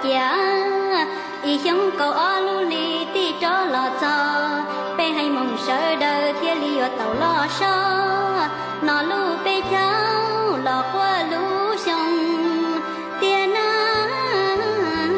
Ib xyoo kaum ob lub hli tij rov los txog, peb haiv Hmoob sawv daws thiaj li yuav tau los so. No lub peb caug los quaj lub xyoo tiag na lawm.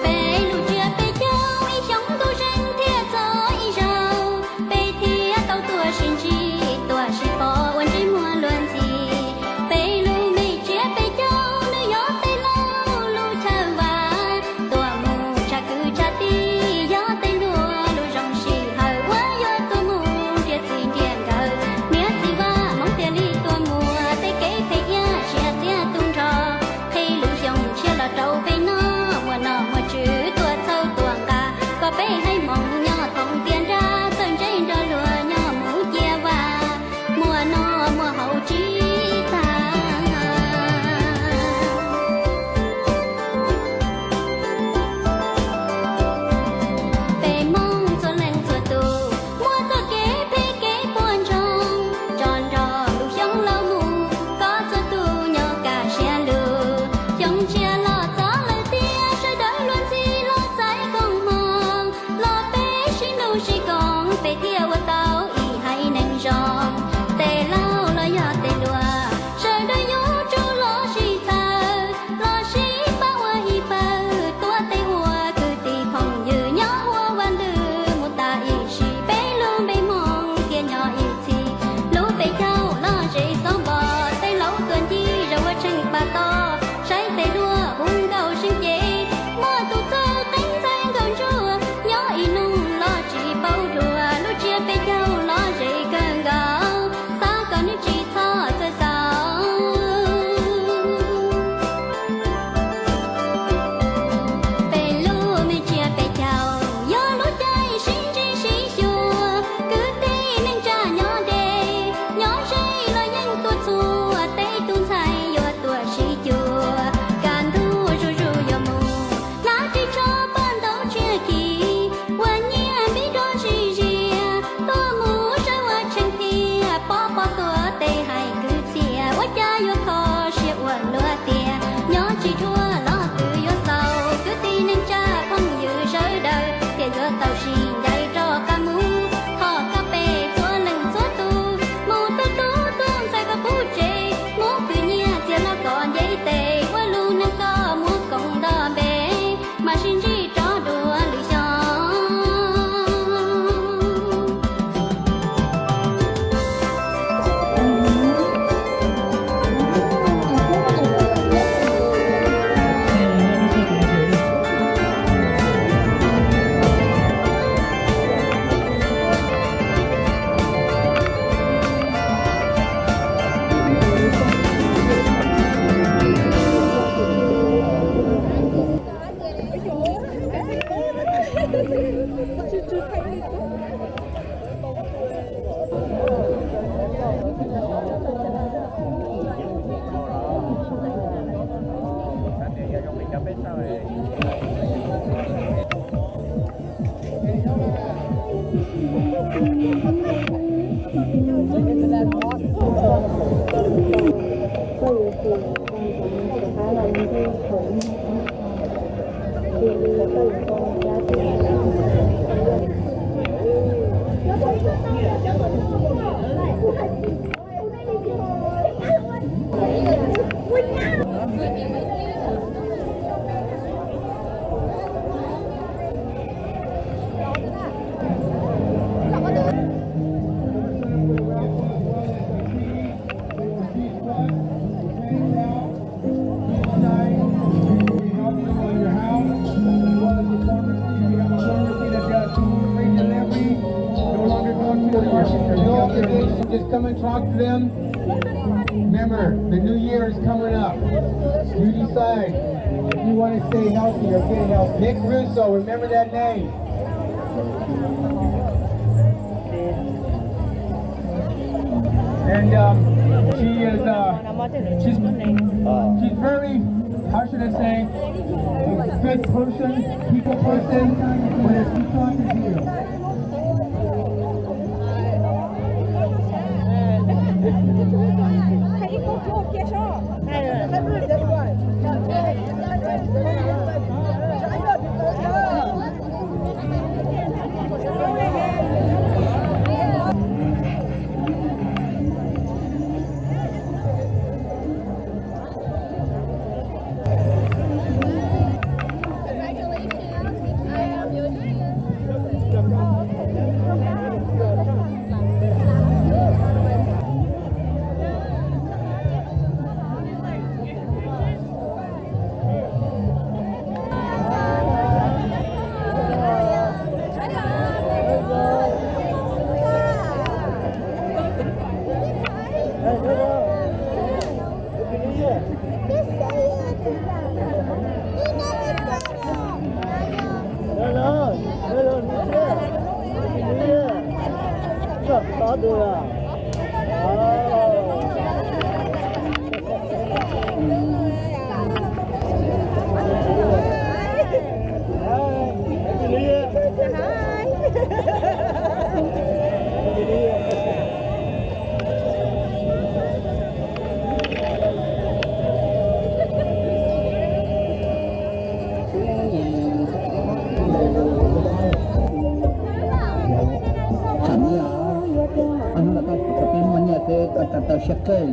Peb lub tsiab peb caug ib xyoo ntuj zeeg thiaj txog ib zaug, peb thiaj tau tuaj sib ntsib, tuaj sib pom ua ntsej muag luag ntxhi. Peb lub me tsiab peb caug nws yog tej laus lub chaw vam, tuaj mus tshaj kwv tshaj tij yog tej hluas lub zoo sij hawm uas yuav tuaj mus nrhiav txij nrhiav nkawm. Niam txiv Vaj Hmoob thiaj li tuaj muaj tej kev phem iab siab txiaj tu nrho, qhib lub xyoo tshiab los rau peb noj, muaj nom muaj tswv tuaj txhawb tuaj nqa, kom peb haiv Hmoob nyob thoob tiaj nrag, txawj ntse nrog luag nyob mus cia vaj, muaj noj muaj haus tsis tag. Peb Hmoob txhua leej txhua tus muaj txoj kev phem kev puas ntsoog, tso nrog lub xyoo laus mus, kom txhua tus nyob kaj siab lug. Xyoo tshiab los txog lawm tiag, sawv daws luag ntxhi los txais koob hmoov, los peb sib hlub sib koom, peb thiaj ua tau ib haiv neeg zoo. Tej laus los yog tej hluas, sawv daws yuav tsum los sib txhawb, los sib pab ua ib pawg, tuav tej ua kwv tij phooj ywg nyob ua vaj ntxwv mus tas ib sim, peb lub npe Hmoob thiaj nyob ib txhis. Lub peb caug lom zem xob npos, tej laus tuaj ncig zog ua tsheej pab toj, saib tej hluas hu nkauj seev ces, muaj tus txawj qeeb ntxhais nkauj ntsuag, nyob ib hnub los tsis paub dua, lub tsiab peb caug lom zem kawg nkaus, xav kom nws tsis txhob txawj xaus. Peb lub me tsiab peb caug yog lub caij sib ntsib sib xyuas, kwv tij neej tsa nyob deb nyob ze los yeej tuaj txhua, tej tub ntxhais yuav tuaj sib cuag, kaj ntug zuj zus yuav mus hnav ris tsho paj ntaub tshiab khiv, ua nyiaj npib dog sib zias, tuaj mus saib ua tsheej thiab, pov pob tuav tej hais kwv txhiaj, ua cas yuav kho siab ua luaj tiag, nyob tsis dhua los twb yuav xaus, kwv tij neej tsa phooj ywg sawv daws thiaj yuav tau sib ncaim rov qab mus, thov kom peb txhua leej txhua tus mus tu tub tu ntxhais kom puv tsev, mus khwv nyiaj txiag los kom nce tes, ua lub neej kom muaj koom nto npe, mam sib ntsib rov dua lwm xyoo. Just come and talk to them. Remember, the new year is coming up. You decide if you want to stay healthy or get healthy. Nick Russo, remember that name. And um, she is, uh, she's Thank the good person, people person, for their good heart and zeal. Tsam no los koj tsis tau peb muaj nyiaj xwb koj tau tau siab kawg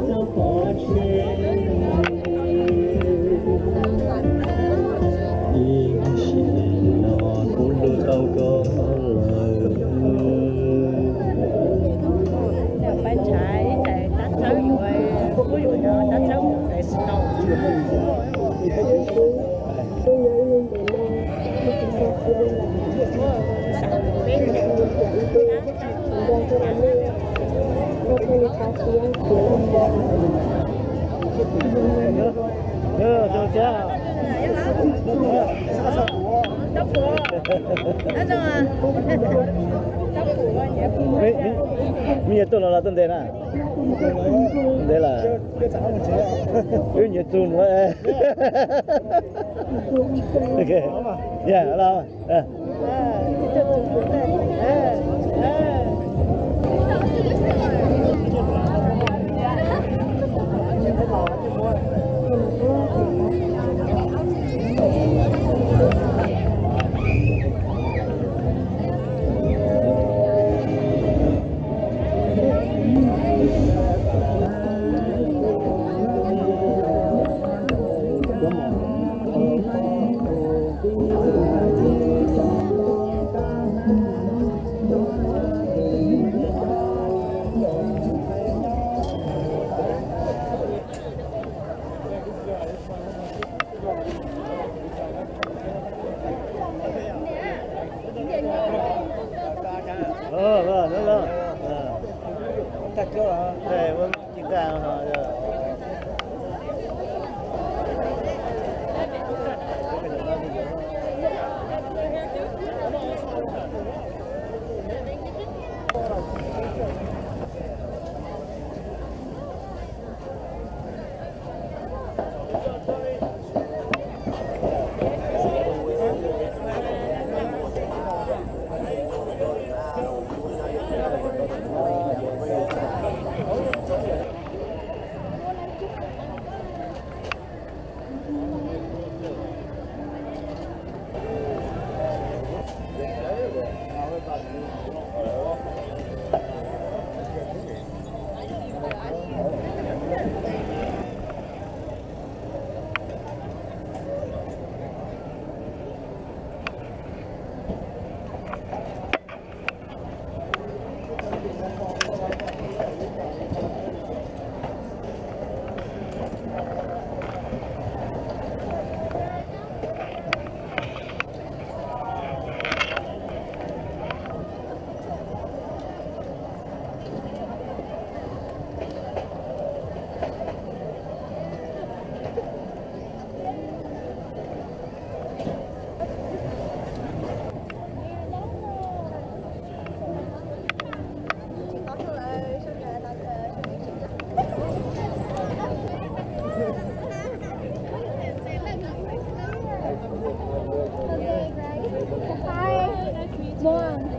yog thov txim. Ib sim neej no kuv hlub tau koj lawm. Peb tshav ib tais tab txawb yuav, kuj yuav yog tab txawb mus tes tsis tau. Me nyuam tuaj los los tuaj ntev na? Ntev lawm. Wb nyuam txug nuav. Ok. Yeah, hello.